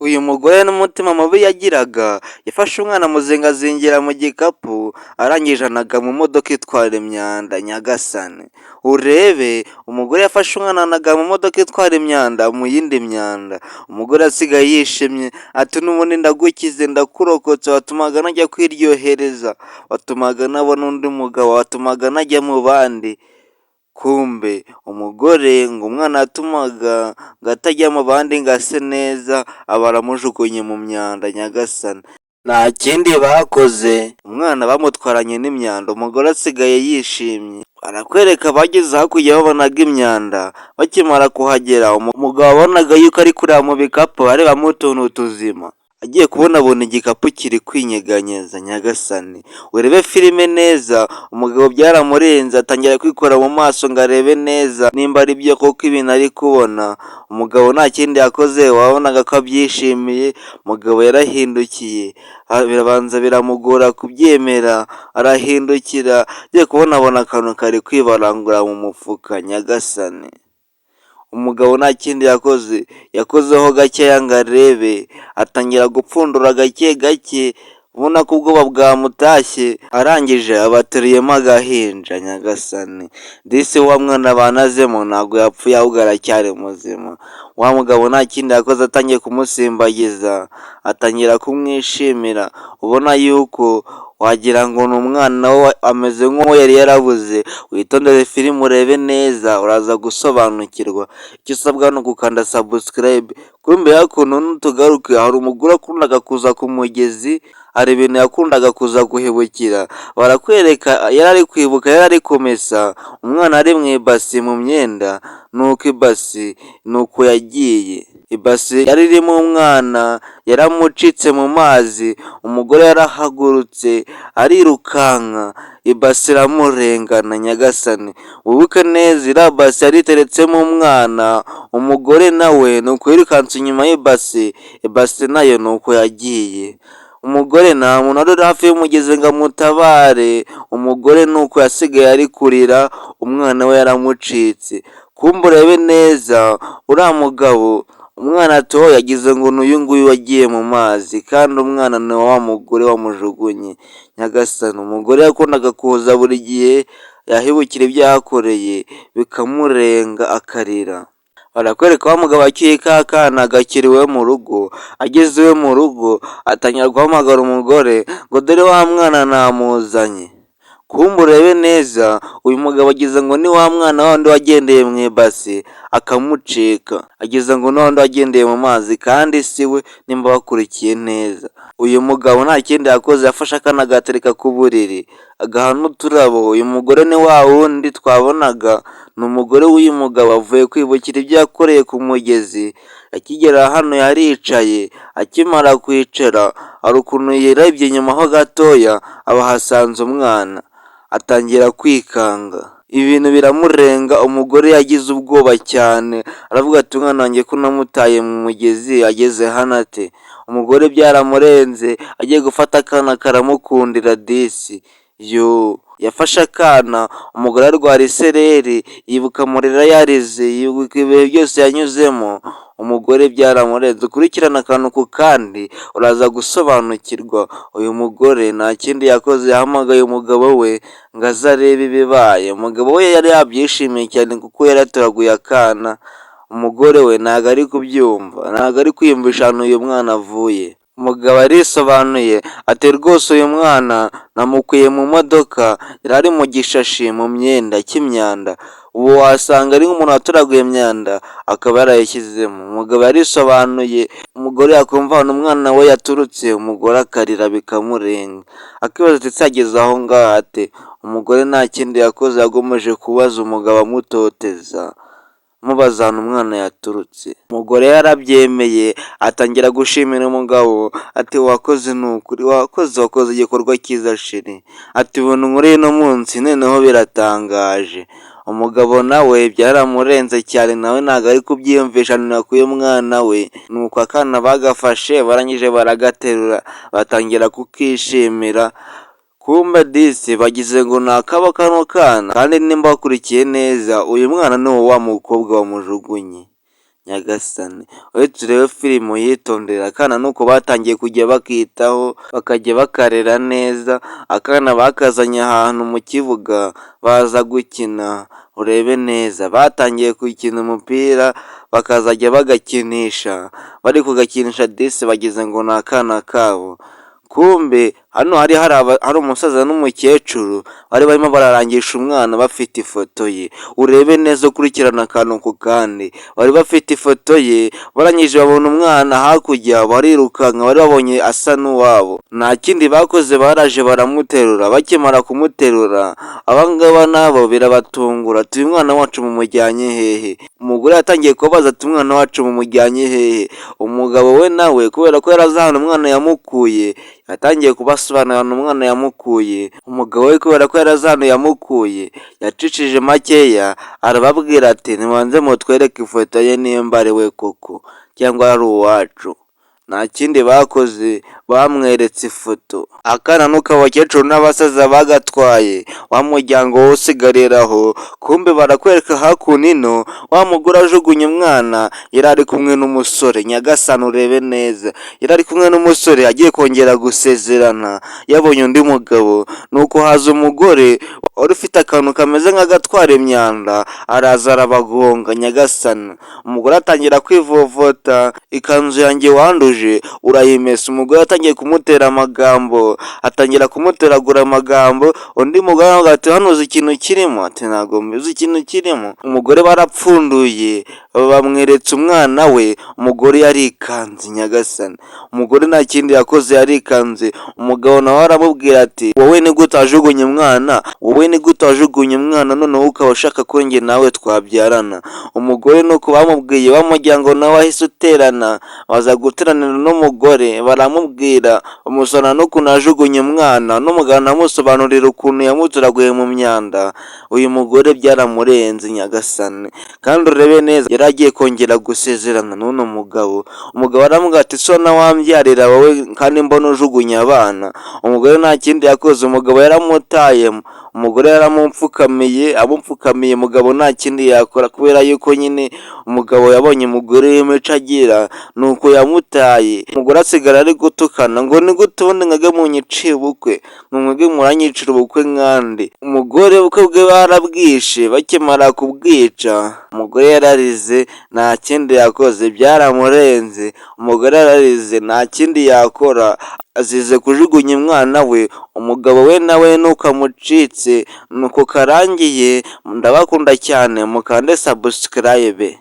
Uyu mugore n'umutima mubi yagiraga, yafashe umwana amuzingazingira mu gikapu, arangije anaga mu modoka itwara imyanda. Nyagasani, urebe umugore yafashe umwana anaga mu modoka itwara imyanda mu yindi myanda. Umugore asigaye yishimye ati: "N'ubundi ndagukize, ndakurokotse, watumaga najya kwiryohereza, watumaga nabona undi mugabo, watumaga najya mu bandi." Kumbe umugore ngo umwana yatumaga ngo atajya mu bandi ngo ase neza, aba aramujugunye mu myanda. Nyagasani, nta kindi bakoze, umwana bamutwaranye n'imyanda. Umugore asigaye yishimye. Barakwereka bageze hakurya babonaga imyanda, bakimara kuhagera umugabo wabonaga yuko ari kureba mu bikapu arebamo utuntu tuzima, agiye kubona abona igikapu kiri kwinyeganyeza. Nyagasani, urebe filime neza. Umugabo byaramurenze, atangira kwikora mu maso ngo arebe neza nimba ari byo koko ibintu ari kubona. Umugabo nta kindi yakoze, wabonaga ko abyishimiye. Umugabo yarahindukiye, birabanza biramugora kubyemera, arahindukira agiye kubona abona akantu kari kwibarangura mu mufuka. Nyagasani, umugabo nta kindi yakoze, yakozeho gakeya ngo arebe, atangira gupfundura gake gake, ubona ko ubwoba bwamutashye, arangije abateruyemo agahinja. Nyagasani, disi wa mwana banazemo ntabwo yapfuye, ahubwo aracyari muzima. Wa mugabo nta kindi yakoze, atangiye kumusimbagiza, atangira kumwishimira, ubona yuko wagira ngo ni umwana we, ameze nk'uwo yari yarabuze. Witondere filime urebe neza, uraza gusobanukirwa. Icyo usabwa ni ugukanda subscribe. Kumbe hakuno nutugaruke, hari umugore wakundaga kuza ku mugezi, hari ibintu yakundaga kuza guhebukira. Barakwereka yari ari kwibuka, yari ari kumesa, umwana ari mu ibasi mu myenda, nuko ibasi nuko yagiye. Ibase yari irimo umwana yaramucitse mu mazi, umugore yarahagurutse arirukanka, ibase iramurengana. Nyagasani, wibuke neza iriya base yari iteretsemo umwana, umugore nawe ni uko yirukanse inyuma y'ibase, ibase nayo ni uko yagiye. Umugore nta muntu wari uri hafi y'umugezi ngo amutabare, umugore ni uko yasigaye ari kurira, umwana we yaramucitse. Kumbe urebe neza, uriya mugabo umwana atoye yagize ngo ni uyu nguyu wagiye mu mazi, kandi umwana ni wa mugore wamujugunye. Nyagasani, umugore yakundaga kuza buri gihe, yahibukira ibyo yahakoreye bikamurenga akarira. Barakwereka wa mugabo wacyuye ka kana agashyira iwe mu rugo, ageze iwe mu rugo atangira guhamagara umugore ngo: "Dore wa mwana namuzanye." Kumbe urebe neza, uyu mugabo agize ngo ni wa mwana wundi wagendeye mu ibasi akamucika, agize ngo ni wa wundi wagendeye mu mazi kandi si we. Nimba wakurikiye neza, uyu mugabo nta kindi yakoze, yafashe akana agatereka ku buriri, agaha n'uturabo. Uyu mugore ni wa wundi twabonaga, ni umugore w'uyu mugabo, avuye kwibukira ibyo yakoreye ku mugezi. Akigera hano yaricaye, akimara kwicara hari ukuntu yirebye inyuma ho gatoya aba ahasanze umwana, atangira kwikanga. Ibintu biramurenga, umugore yagize ubwoba cyane, aravuga ati: "Umwana wanjye ko namutaye mu mugezi ageze hano ate?" Umugore byaramurenze, agiye gufata akana karamukundira disi, yoo! Yafashe akana, umugore arwara isereri, yibuka amarira yarize, yibuka ibihe byose yanyuzemo, umugore byaramurenze. Ukurikirane akantu ku kandi uraza gusobanukirwa. Uyu mugore nta kindi yakoze, yahamagaye umugabo we ngo aze arebe ibibaye. Umugabo we yari yabyishimiye cyane kuko yari yatoraguye akana, umugore we ntabwo ari kubyumva, ntabwo ari kwiyumvisha ahantu uyu mwana avuye. Umugabo arisobanuye ati: "Rwose uyu mwana namukuye mu modoka, yari ari mu gishashi mu myenda cy'imyanda, ubu wasanga ari nk'umuntu watoraguye imyanda akaba yarayishyizemo." Umugabo yarisobanuye, umugore yakumva ahantu umwana we yaturutse, umugore akarira bikamurenga, akibaza ati: "Ese ageze aho ngaho ate?" Umugore nta kindi yakoze, yakomeje kubaza umugabo amutoteza, amubaza ahantu umwana yaturutse. Umugore yarabyemeye, atangira gushimira umugabo ati: "Wakoze ni ukuri, wakoze, wakoze igikorwa cyiza chéri." Ati: "Ibintu unkoreye uno munsi noneho biratangaje." Umugabo nawe byaramurenze cyane, nawe ntabwo ari kubyiyumvisha ahantu yakuye umwana we. Nuko akana bagafashe barangije baragaterura batangira kukishimira, kumbe disi bagize ngo ni akabo kano kana, kandi nimba wakurikiye neza uyu mwana ni uwa wa mukobwa wamujugunye. Nyagasani, uretse urebe filime uyitondere, akana nuko batangiye kujya bakitaho, bakajya bakarera neza, akana bakazanye ahantu mu kibuga baza gukina, urebe neza, batangiye gukina umupira bakazajya bagakinisha, bari kugakinisha disi bagize ngo ni akana kabo, kumbe hano hari umusaza n'umukecuru bari barimo bararangisha umwana bafite ifoto ye, urebe neza ukurikirana akantu ku kandi, bari bafite ifoto ye, barangije babona umwana hakurya barirukanka, bari babonye asa n'uwabo, nta kindi bakoze baraje baramuterura, bakimara kumuterura aba ngaba nabo birabatungura, ati uyu mwana wacu mumujyanye hehe? Umugore yatangiye kubabaza ati umwana wacu mumujyanye hehe? Umugabo we nawe kubera ko yari azi ahantu umwana yamukuye, yatangiye kubasobanurira ahantu umwana yamukuye, umugabo we kubera ko yari azi ahantu yamukuye, yacishije makeya arababwira ati nibanze mutwereke ifoto ye nimba ari we koko cyangwa ari uwacu, nta kindi bakoze bamweretse ifoto, akana nuko abakecuru n'abasaza bagatwaye, wa muryango wo usigarira aho, kumbe barakwereka hakuno ino, wa mugore ajugunye umwana yari ari kumwe n'umusore, nyagasani urebe neza, yari ari kumwe n'umusore agiye kongera gusezerana, yabonye undi mugabo, nuko haza umugore wari ufite akantu kameze nk'agatwara imyanda, araza arabagonga, nyagasani, umugore atangira kwivovota, ikanzu yanjye wanduje urayimesa, umugore yatangiye kumutera amagambo, atangira kumuteragura amagambo, undi mugore aravuga ati hano uzi ikintu kirimo? Ati ntabwo mbizi ikintu kirimo, umugore barapfunduye bamweretse umwana we, umugore yarikanze nyagasani, umugore nta kindi yakoze yarikanze, umugabo nawe aramubwira ati wowe ni gute wajugunye umwana, wowe ni gute wajugunye umwana noneho ukaba ushaka ko njye nawe twabyarana, umugore nuko bamubwiye wa muryango nawe wahise uterana, baza guteranira n'umugore baramubwira, bamusobanurira n'ukuntu yajugunye umwana, n'umugabo anamusobanurira ukuntu yamutoraguye mu myanda, uyu mugore byaramurenze nyagasani, kandi urebe neza yari agiye kongera gusezerana n'uno mugabo, umugabo aramubwira ati so wambyarira wowe kandi mbona ujugunya abana, umugore nta kindi yakoze, umugabo yaramutaye, umugore yaramupfukamiye, amupfukamiye umugabo nta kindi yakora kubera yuko nyine umugabo yabonye umugore w'imico agira, nuko yamutaye, umugore asigara ari gutukana ngo ni gute ubundi mwebwe munyiciye ubukwe, ngo mwebwe muranyicira ubukwe nkande, umugore ubukwe bwe barabwishe, bakimara kubwica umugore yararize nta kindi yakoze byaramurenze, umugore yararize nta kindi yakora, azize kujugunya umwana we, umugabo we nawe nuko amucitse, nuko karangiye, ndabakunda cyane mukande subscribe.